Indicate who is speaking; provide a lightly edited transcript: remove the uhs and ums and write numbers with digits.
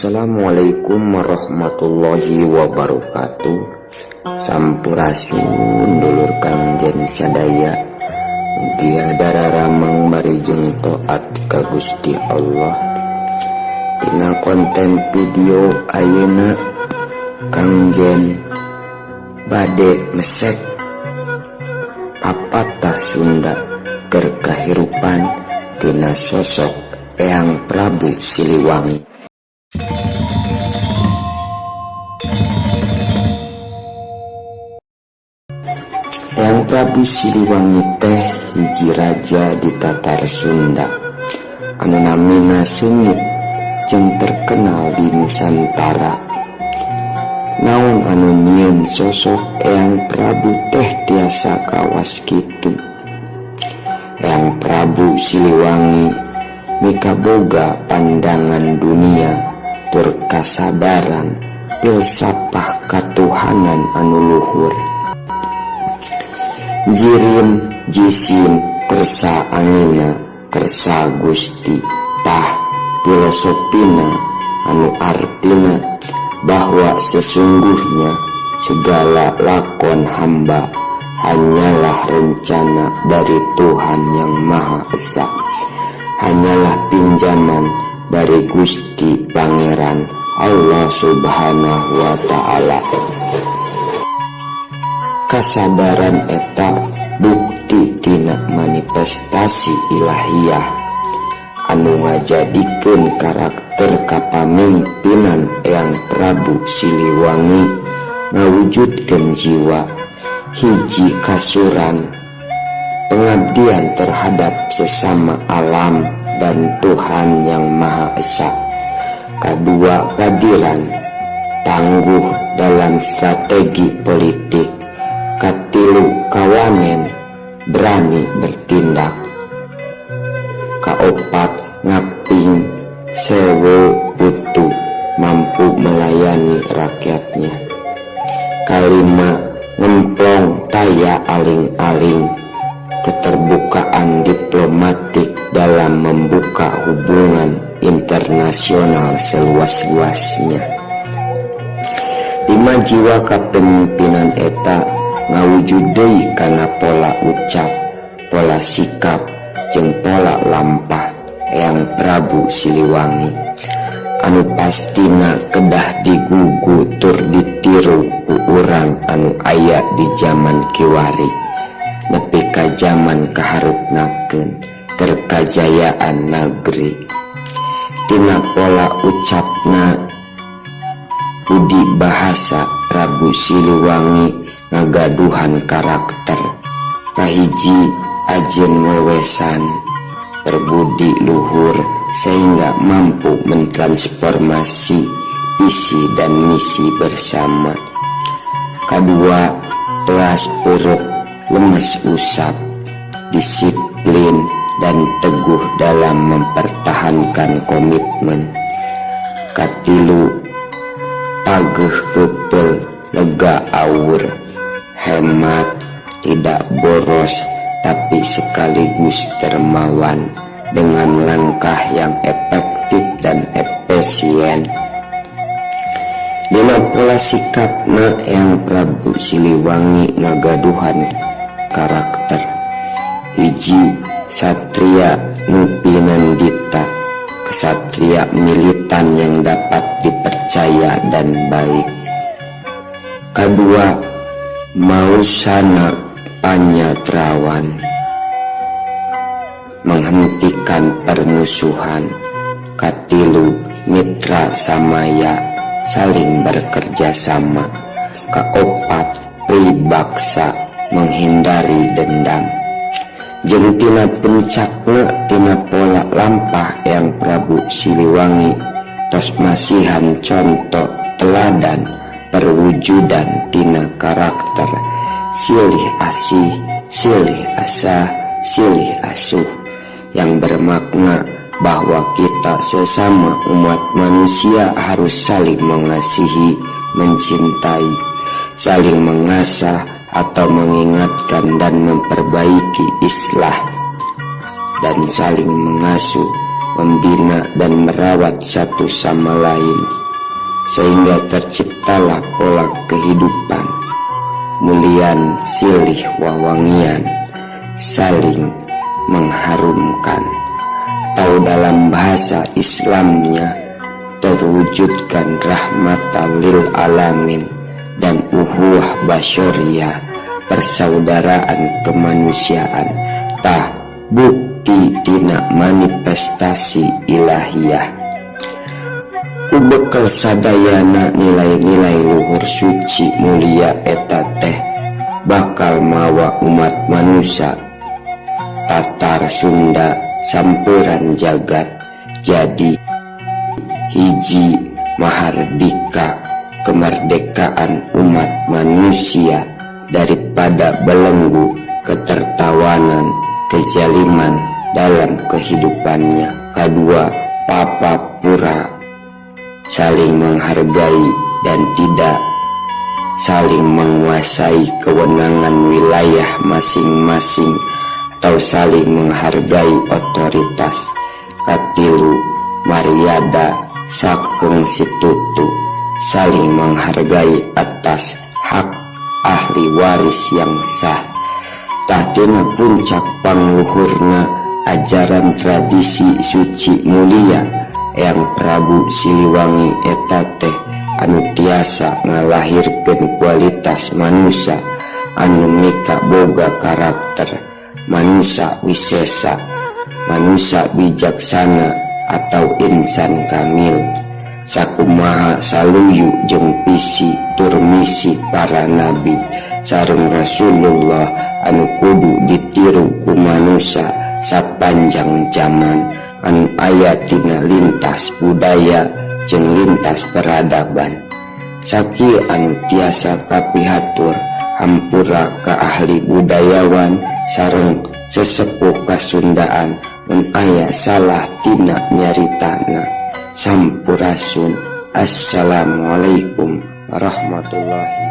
Speaker 1: Assalamualaikum warahmatullahi wabarakatuh. Sampurasun, dulur Kang Jen sadaya. Mugia dararamang bari jeung taat ka Gusti Allah. Tina konten video ayeuna, Kang Jen bade mesek papatah Sunda keur kahirupan tina sosok Eyang Prabu Siliwangi. Eyang Prabu Siliwangi teh hiji raja di Tatar Sunda anu namina seungit jeung terkenal di Nusantara. Naon anu nyieun sosok Eyang Prabu teh tiasa kawas kitu? Eyang Prabu Siliwangi mikaboga pandangan dunia tur kasadaran filsafah katuhanan anu luhur. Jirim jisim kersa angina kersa Gusti, tah filosofina anu artina bahwa sesungguhnya segala lakon hamba hanyalah rencana dari Tuhan Yang Maha Esa, hanyalah pinjaman dari Gusti Pangeran Allah Subhanahu wa Ta'ala. Kasadaran eta bukti tina manifestasi ilahiyah anu ngajadikeun karakter kapamimpinan Eyang Prabu Siliwangi ngawujudkeun jiwa hiji kasuran, pengabdian terhadap sesama alam dan Tuhan Yang Maha Esa. Kedua, keadilan, tangguh dalam strategi politik. Katilu, kawanen, berani bertindak. Kaopat, ngaping sewu putu, mampu melayani rakyatnya. Kalima, ngemplong taya aling-aling, keterbukaan diplomatik dalam membuka hubungan internasional seluas-luasnya. Lima jiwa kepemimpinan eta ngawujud deui kana pola ucap, pola sikap, jeung pola lampah Eyang Prabu Siliwangi anu pastina kedah digugu tur ditiru ku urang anu aya di zaman kiwari nepi ka zaman kahareupnakeun keur kajayaan negeri. Tina pola ucapna, budi bahasa Prabu Siliwangi ngagaduhan karakter. Kahiji, ajen wewesan, berbudi luhur sehingga mampu mentransformasi visi dan misi bersama. Kedua, teas peureut lemes usap, disiplin dan teguh dalam mempertahankan komitmen. Katilu, pageh keupel lega awur, hemat, tidak boros, tapi sekaligus dermawan dengan langkah yang efektif dan efisien. Dina pola sikapna, Eyang Prabu Siliwangi ngagaduhan karakter. Hiji, satria nu pinandita, kesatria militan yang dapat dipercaya dan baik. Kedua, mausana panyatrawan, menghentikan permusuhan. Katilu, mitra samaya, saling bekerja sama. Kaopat, pribaksa, menghindari dendam. Jeung tina puncakna, tina pola lampah Eyang Prabu Siliwangi tos masihan contoh teladan perwujudan tina karakter silih asih, silih asah, silih asuh yang bermakna bahwa kita sesama umat manusia harus saling mengasihi, mencintai, saling mengasah atau mengingatkan dan memperbaiki islah, dan saling mengasuh. membina dan merawat satu sama lain, sehingga terciptalah pola kehidupan mulian silih wawangian, saling mengharumkan, atau dalam bahasa Islamnya terwujudkan rahmatan lil alamin dan uhuwah basyariyah, persaudaraan kemanusiaan. Tah, bukti tina manifestasi ilahiyah. Ku bekel sadayana nilai-nilai luhur suci mulia eta teh bakal mawa umat manusia Tatar Sunda samperan jagat jadi hiji, mahardika kemerdekaan umat manusia daripada belenggu ketertawanan kezaliman dalam kehidupannya. Kedua, papapura, saling menghargai dan tidak saling menguasai kewenangan wilayah masing-masing atau saling menghargai otoritas. Katilu, Maryada sakeng situtu, saling menghargai atas hak ahli waris yang sah. Tah, tina puncak pangluhurna ajaran tradisi suci mulia Eyang Prabu Siliwangi eta teh anu tiasa ngalahirkeun kualitas manusia anu mika boga karakter manusia wisesa, manusia bijaksana atau insan kamil, sakumaha saluyu jeung visi tur misi para nabi sareng Rasulullah anu kudu ditiru ku manusia sapanjang zaman anu aya tina lintas budaya jeung lintas peradaban. Sakieu anu tiasa kapihatur. Hampura ka ahli budayawan sareng sesepuh kasundaan mun aya salah tina nyaritana. Sampurasun. Assalamualaikum warahmatullahi.